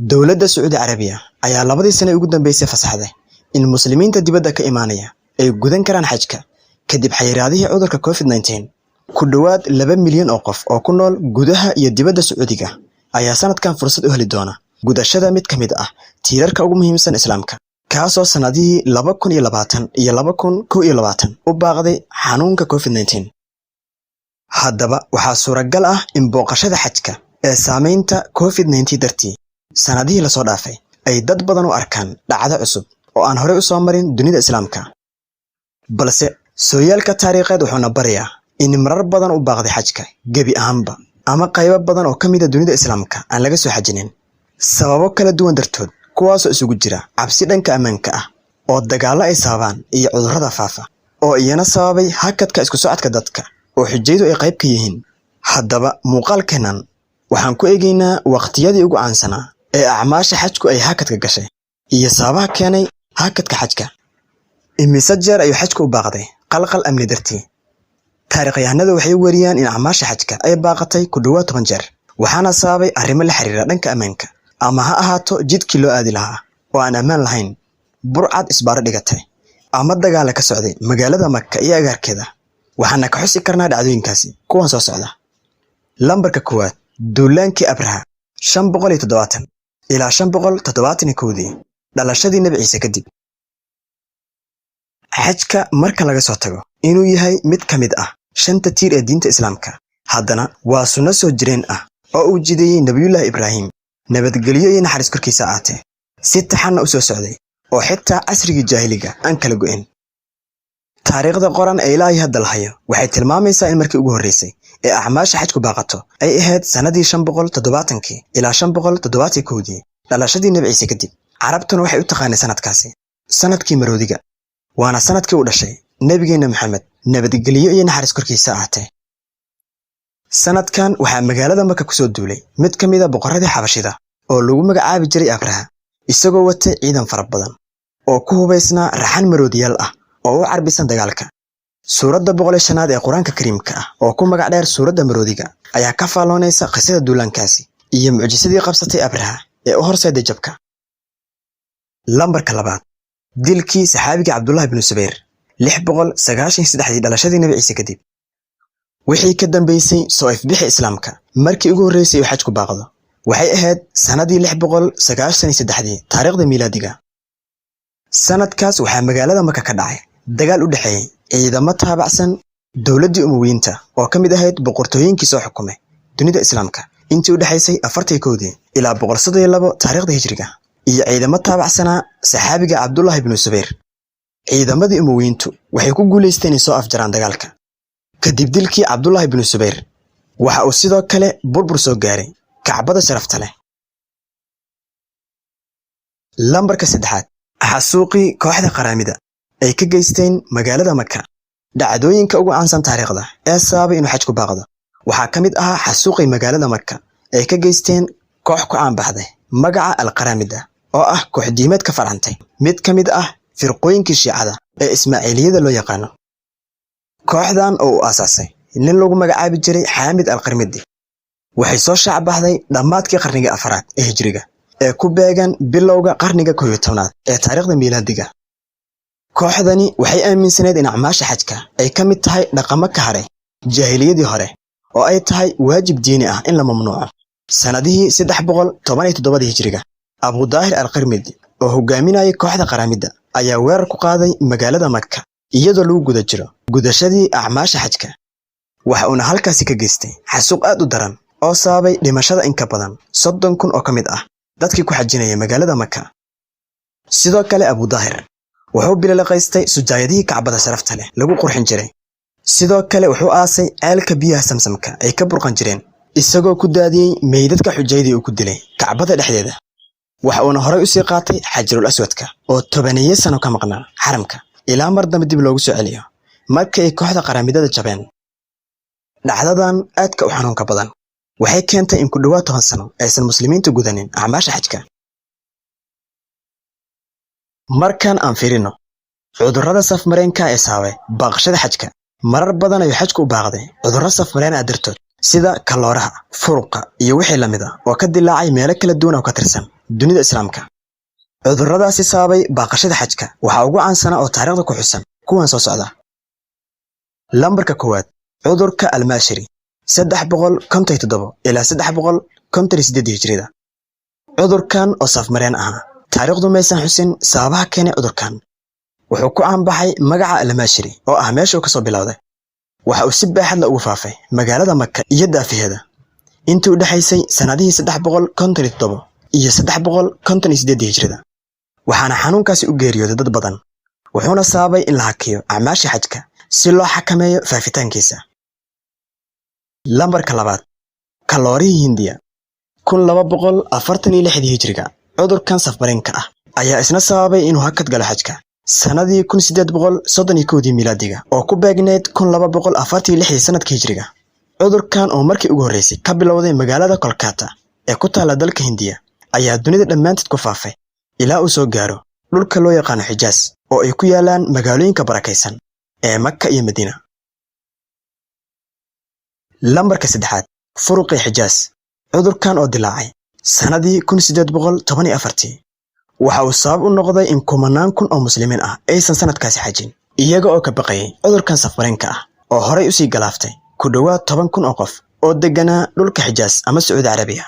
Dowladda Sacuudi Carabiya ayaa labadii sano ugu dambeysay fasaxday in Muslimiinta dibadda ka imaanaya ay gudan karaan xajka kadib xayiraadihii cudurka COVID-19. Ku dhowaad 2 milyan oo qof oo ku nool gudaha iyo dibadda Sacuudiga ayaa sanadkan fursad u heli doona gudashada mid ka mid ah tiirarka ugu muhiimsan Islaamka, kaasoo sanadihii 2020 iyo 2021 u baaqday xanuunka COVID-19. Haddaba, waxaa suuragal ah in booqashada xajka ee saameynta COVID-19 dartii sanadihii lasoo dhaafay ay dad badan u arkaan dhacdo cusub oo aan horey u soo marin dunida Islaamka. Balse sooyaalka taariikheed wuxuuna barayaa in marar badan u baaqday xajka gebi ahaanba ama qaybo badan oo ka mid a dunida Islaamka aan laga soo xajinin sababo kala duwan dartood, kuwaasoo isugu jira cabsi dhanka ammaanka ah oo dagaallo ay sababaan iyo cudurrada faafa oo iyana sababay hakadka isku socodka dadka oo xujaydu ay qayb ka yihiin. Haddaba, muuqaalkeennan waxaan ku eegaynaa waqtiyadii ugu caansanaa ee acmaasha xajku ay hakadka gashay iyo sababaha keenay hakadka xajka. Imise jeer ayuu xajku u baaqday qalqal amni dartii? Taariikhyahanadu waxay weriyaan in acmaasha xajka ay baaqatay ku dhowaad 10 jeer, waxaana sababay arrimo la xiriira dhanka ammaanka, ama ha ahaato jidkii loo aadi lahaa oo aan ammaan lahayn, burcad isbaaro dhigatay, ama dagaala ka socday magaalada Maka iyo agaarkeeda. Waxaana ka xusi karnaa dhacdooyinkaasi kuwan soo socda. Lambarka koowaad, duulaankii Abraha, 570 ilaa 571-dii dhalashadii Nebi Ciise kadib. Xajka marka laga soo tago inuu yahay mid ka mid ah shanta tiir ee diinta Islaamka, haddana waa sunno soo jireen ah oo uu jideeyey Nebiyullaahi Ibraahim, nabadgelyo iyo naxariis korkiisa aatee, si taxanna u soo socday oo xitaa casrigii jaahiliga aan kala go'in. Taariikhda qoran ee ilaa iyo hadda la hayo waxay tilmaamaysaa in markii ugu horreysay ee acmaasha xajku baaqato ay ahayd sannadii 570-kii ilaa 571-dii dhalashadii Nebi Ciise kadib. Carabtuna waxay u taqaanay sanadkaasi sanadkii maroodiga, waana sanadkii u dhashay Nebigeenna Maxamed, nabadgelyo iyo naxariis korkiisa ahaatee. Sanadkan waxaa magaalada Maka kusoo duulay mid ka mid a boqorradii Xabashida oo lagu magacaabi jiray Abraha, isagoo watay ciidan fara badan oo ku hubaysnaa raxan maroodiyaal ah oo u carbisan dagaalka. Suuradda 105aad ee Qur-aanka Kariimka ah oo ku magac dheer Suuradda Maroodiga ayaa ka faalloonaysa qisada duulaankaasi iyo mucjisadii qabsatay Abraha ee u horseeday jabka. Lambarka labaad, dilkii saxaabiga Cabdullahi binu Subayr, 693-dii dhalashadii Nebi Ciise kadib. Wixii ka dambeysay soo ifbixi Islaamka, markii ugu horreysay uu xajku baaqdo waxay ahayd sannadii 693-dii taariikhda miilaadiga. Sanadkaas waxaa magaalada Maka ka dhacay dagaal u dhexeeyey ciidamo taabacsan dowladdii Umowiyiinta oo ka mid ahayd boqortooyinkii soo xukumay dunida Islaamka intii u dhexaysay 41-dii ilaa 132 taariikhda Hijriga iyo ciidamo taabacsanaa saxaabiga Cabdullaahi binu Subayr. Ciidamadii Umowiyiintu waxay ku guulaysteen inay soo afjaraan dagaalka kadib dilkii Cabdullaahi binu Subayr. Waxa uu sidoo kale burbur soo gaaray Kacbada sharafta leh. Lambarka saddexaad, xasuuqii kooxda Qaraamida ay ka geysteen magaalada Maka. Dhacdooyinka ugu caansan taariikhda ee sababay inuu xajku baaqdo waxaa ka mid ahaa xasuuqii magaalada Maka ay ka geysteen koox ku caanbaxday magaca Alqaraamida, oo ah koox diimeed ka farcantay mid ka mid ah firqooyinkii Shiicada ee Ismaaciiliyada loo yaqaano. Kooxdan oo uu aasaasay nin lagu magacaabi jiray Xaamid Alqarmidi waxay soo shaacbaxday dhammaadkii qarnigii afaraad ee Hijriga ee ku beegan bilowga qarniga 11aad ee taariikhda miilaadiga. Kooxdani waxay aaminsaneyd in acmaasha xajka ay ka mid tahay dhaqamo ka haray jaahiliyadii hore oo ay tahay waajib diini ah in la mamnuuco. Sannadihii 317-dii Hijriga, Abudaahir Alqarmidi oo hogaaminayay kooxda Qaraamida ayaa weerar ku qaaday magaalada Maka iyadoo lagu guda jiro gudashadii acmaasha xajka, waxa uuna halkaasi ka geystay xasuuq aad u daran oo sababay dhimashada in ka badan 30,000 oo ka mid ah dadkii ku xajinaya magaalada Maka. Sidoo kale, Abudaahir wuxuu bililiqaystay sujaayadihii Kacbada sharafta leh lagu qurxin jiray. Sidoo kale, wuxuu aasay ceelka biyaha Samsamka ay ka burqan jireen, isagoo ku daadiyey meydadka xujaydii uu ku dilay Kacbada dhexdeeda. Waxa uuna horay usii qaatay Xajarul Aswadka oo tobaneeyo sano ka maqnaa xaramka ilaa mar dambe dib loogu soo celiyo markii ay kooxda Qaraamidada jabeen. Dhacdadan aadka u xanuunka badan waxay keentay in ku dhowaad 10 sano aysan Muslimiintu gudanin acmaasha xajka. Markan aan fiirino cudurrada safmareenka ee sababay baaqashada xajka. Marar badan ayuu xajku u baaqday cudurro safmareen ah dartood, sida kalooraha, furuqa iyo wixii lamid ah oo ka dilaacay meelo kala duwan oo ka tirsan dunida Islaamka. Cudurradaasi sababay baaqashada xajka waxaa ugu caansanaa oo taariikhda ku xusan kuwan soo socda. Lambarka koowaad, cudurka Almaashiri, 357 ilaa 358 hijrida. Cudurkan oo safmareen ahaa, taariikhdu maysan xusin sababaha keenay cudurkan. Wuxuu ku caanbaxay magaca Almaashiri oo ah meesha uu kasoo bilowday. Waxa uu si baaxad la ugu faafay magaalada Maka iyo daafaheeda intii u dhexaysay sannadihii 357 iyo 358 hijrida, waxaana xanuunkaasi u geeriyooday dad badan, wuxuuna sababay in la hakiyo acmaasha xajka si loo xakameeyo faafitaankiisa. Lambarka labaad, kaloorihii Hindiya, 1246-dii hijriga. Cudurkan safmareenka ah ayaa isna sababay inuu hakad galo xajka sannadii 1831-dii milaadiga oo ku beegneyd 1246-dii sanadka hijriga. Cudurkan oo markii ugu horreysay ka bilowday magaalada Kolkata ee ku taalla dalka Hindiya ayaa dunida dhammaanteed ku faafay ilaa uu soo gaaro dhulka loo yaqaano Xijaas oo ay ku yaalaan magaalooyinka barakaysan ee Maka iyo Madiina. Lambarka saddexaad, furuqii Xijaas. Cudurkan oo dilaacay sannadii 1814-tii waxa uu sabab u noqday in kumanaan kun oo muslimiin ah aysan sanadkaasi xajin, iyaga oo ka baqayay cudurkan safmareenka ah oo horay usii galaaftay ku dhowaad 10,000 oo qof oo degganaa dhulka Xijaas ama Sacuudi Carabiya.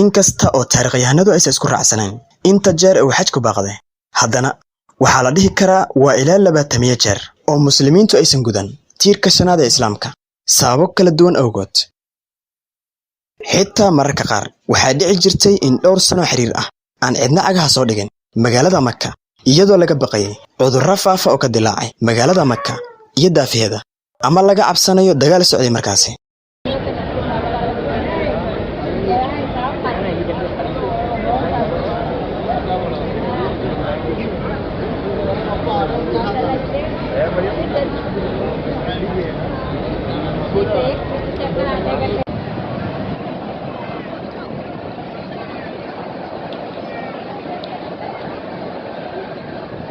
Inkasta oo taariikhyahanadu aysan isku raacsanayn inta jeer uu xajku baaqday, haddana waxaa la dhihi karaa waa ilaa 20 jeer oo muslimiintu aysan gudan tiirka shanaad ee Islaamka sababo kala duwan awgood. Xitaa mararka qaar waxaa dhici jirtay in dhowr sano xiriir ah aan cidna cagaha soo dhigin magaalada Maka, iyadoo laga baqayay cudurro faafa oo ka dilaacay magaalada Maka iyo daafaheeda ama laga cabsanayo dagaal socday markaasi.